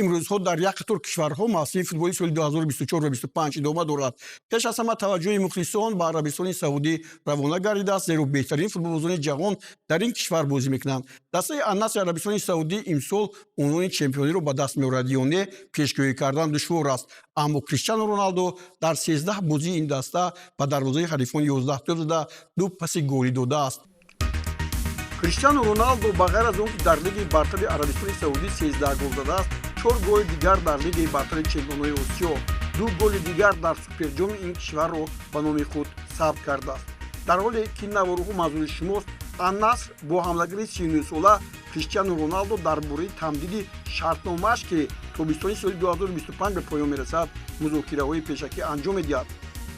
Имрӯзҳо дар як қатор кишварҳо мавсими футболи соли 2024 ва 25 идома дорад. Пеш аз ҳама таваҷҷӯҳи мухлисон ба Арабистони Саудӣ равона гардидааст, зеро беҳтарин футболбозони ҷаҳон дар ин кишвар бозӣ мекунанд. Дастаи Аннасри Арабистони Саудӣ имсол унвони чемпиониро ба даст меорад ё не, пешгӯӣ кардан душвор аст. Аммо Криштиану Роналдо дар 13 бозии ин даста ба дарвозаи ҳарифон 11 тӯб зада, ду паси голӣ додааст. Криштиану Роналдо ба ғайр аз он ки дар Лигаи бартари Арабистони Саудӣ 13 гол задааст, 4 голи дигар дар Лигаи бартари чемпионҳои Осиё, 2 голи дигар дар суперҷоми ин кишварро ба номи худ сабт кардааст. Дар ҳоле ки наворҳо манзури шумост, Аннаср бо ҳамлагари 39-сола Криштиану Роналдо дар бораи тамдиди шартномааш, ки тобистони соли 2025 ба поён мерасад, музокираҳои пешакӣ анҷом медиҳад.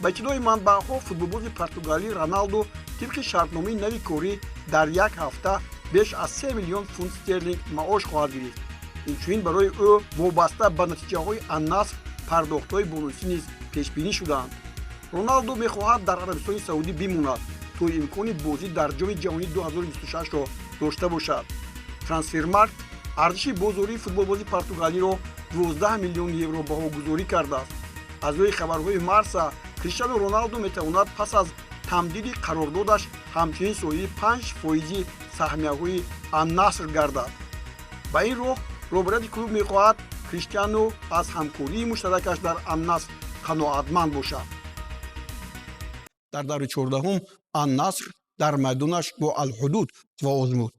Ба иттилои манбаъҳо, футболбози португалӣ Роналдо тибқи шартномаи нави корӣ дар як ҳафта беш аз 3 миллион фунт стерлинг маош хоҳад гирифт. Инчунин барои ӯ вобаста ба натиҷаҳои Аннаср пардохтҳои бонусӣ низ пешбинӣ шудаанд. Роналдо мехоҳад дар Арабистони Саудӣ бимонад, то имкони бозӣ дар Ҷоми ҷаҳонии 2026-ро дошта бошад. Трансфермаркт арзиши бозории футболбози португалиро 12 миллион евро баҳогузорӣ кардааст. Аз рӯи хабарҳои Марса, Криштиану Роналдо метавонад пас аз тамдиди қарордодаш ҳамчунин соҳиби 5 фоизи саҳмияҳои Аннаср гардад. Ба ин роҳ роҳбарияти клуб мехоҳад Криштиану аз ҳамкории муштаракаш дар Аннаср қаноатманд бошад. Дар даври 14-ум Аннаср дар майдонаш бо Алҳудуд озмуд.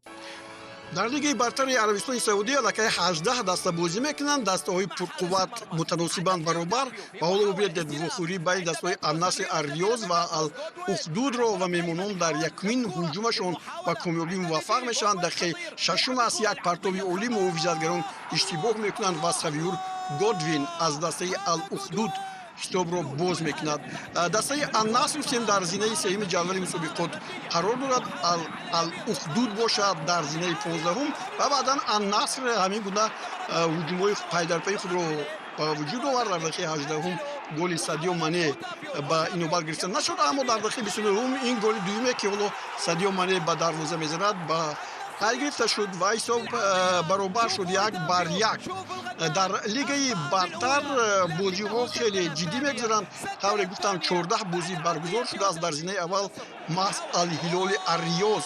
Дар Лигаи бартари Арабистони Саудӣ аллакай 18 даста бозӣ мекунанд. Дастаҳои пурқувват мутаносибан баробар ва ҳоло бубинед вохӯрии байни дастаҳои Аннасри Арриёз ва Ал Ухдудро ва меҳмонон дар якумин ҳуҷумашон ба комёбӣ муваффақ мешаванд. Дақиқаи шашум аст, як партоби олӣ, муҳофизатгарон иштибоҳ мекунанд ва Савюр Годвин аз дастаи Ал Ухдуд ҳисобро боз мекунад. Дастаи Аннаср сем дар зинаи сеюми ҷадвали мусобиқот қарор дорад, Ал Ухдуд бошад дар зинаи 15-ум ва баъдан Аннаср ҳамин гуна ҳуҷумҳои пайдарпайи худро ба вуҷуд овард. Дар дақиқаи 18-ум голи Садио Мане ба инобат гирифта нашуд, аммо дар дақиқаи 29-ум ин голи дуюме, ки ҳоло Садио Мане ба дарвоза мезанад, ба қайд гирифта шуд ва ҳисоб баробар шуд, 1-1. Дар Лигаи бартар бозиҳо хеле ҷиддӣ мегузаранд. Тавре гуфтам, 14 бозӣ баргузор шудааст. Дар зинаи аввал маҳз Алҳилоли Арриёз,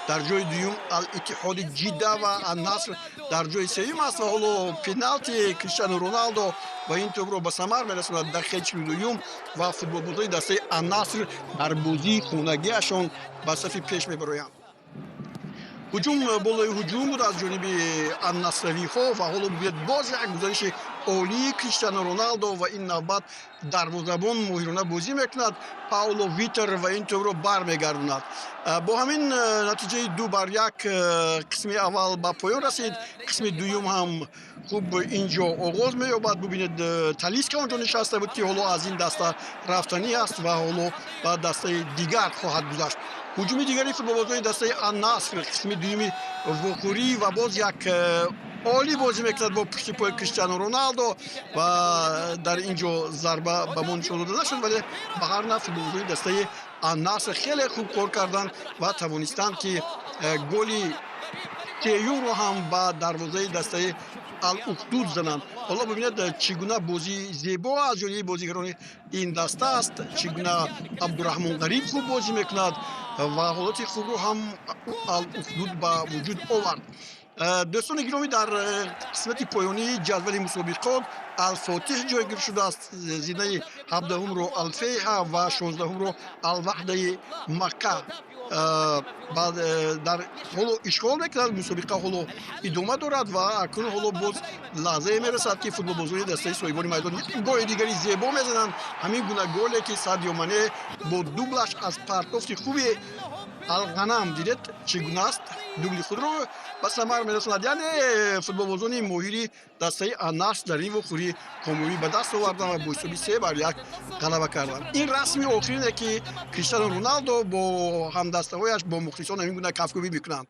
дар ҷои дуюм Ал Иттиҳоди Ҷидда ва Аннаср дар ҷои сеюм аст. Ва ҳоло пеналти Криштиану Роналдо ва ин тӯбро ба самар мерасонад, дақиқаи 42-юм, ва футболбозони дастаи Аннаср дар бозии хонагиашон ба сафи пеш мебароянд. Ҳуҷум болои ҳуҷум буд аз ҷониби аннасравиҳо ва ҳоло бигӯяд боз як гузариши олии Криштиану Роналдо ва ин навбат дарвозабон моҳирона бозӣ мекунад, Пауло Витер, ва ин тӯбро бармегардонад. Бо ҳамин натиҷаи 2-1 қисми аввал ба поён расид. Қисми дуюм ҳам хуб инҷо оғоз меёбад. Бубинед, Талиска онҷо нишаста буд, ки ҳоло аз ин даста рафтанӣ аст ва ҳоло ба дастаи дигар хоҳад гузашт. Ҳуҷуми дигари футболбозони дастаи Аннаср, қисми дуюми вохӯрӣ, ва боз як олӣ бозӣ мекунад бо пушти пои Криштиану Роналдо ва дар ин ҷо зарба ба мо нишон дода нашуд, вале ба ҳар нав футболбозони дастаи Аннаср хеле хуб кор карданд ва тавонистанд, ки голи сеюмро ҳам ба дарвозаи дастаи Ал Ухдуд зананд. Ҳоло бибинед, чӣ гуна бозии зебо аз ҷониби бозигарони ин даста аст, чӣ гуна Абдураҳмон Ғариб хуб бозӣ мекунад ва ҳолати хубро ҳам Ал Ухдуд ба вуҷуд овард. Дӯстони гиромӣ, дар қисмати поёнии ҷадвали мусобиқот Алфотиҳ ҷойгир шудааст. Зинаи 17-умро Алфейҳа ва 16-умро Алваҳдаи Макка дар ҳоло ишғол мекунад. Мусобиқа ҳоло идома дорад ва акнун ҳоло боз лаҳзае мерасад, ки футболбозони дастаи соҳибони майдон голи дигари зебо мезананд. Ҳамин гуна голе, ки Садио Мане бо дублаш аз партофти хуби Алғанам, дидед, чӣ гуна аст, дубли худро ба самар мерасонад. Яъне футболбозони моҳири дастаи Аннаср дар ин вохӯрӣ комёбӣ ба даст оварданд ва бо ҳисоби 3-1 ғалаба карданд. Ин расми охирине, ки Криштиану Роналдо бо ҳамдастаҳояш, бо мухлисон ҳамин гуна кафкӯбӣ мекунанд.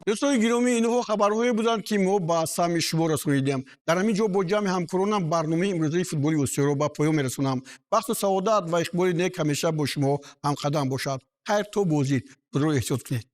Дӯстони гиромӣ, инҳо хабарҳое буданд, ки мо ба самъи шумо расонидем. Дар ҳамин ҷо бо ҷамъи ҳамкоронам барномаи имрӯзаи «Футболи Осиёро» ба поён мерасонам. Бахту саодат ва иқболи нек ҳамеша бо шумо ҳамқадам бошад. Хайр, то боздид, худро эҳтиёт кунед.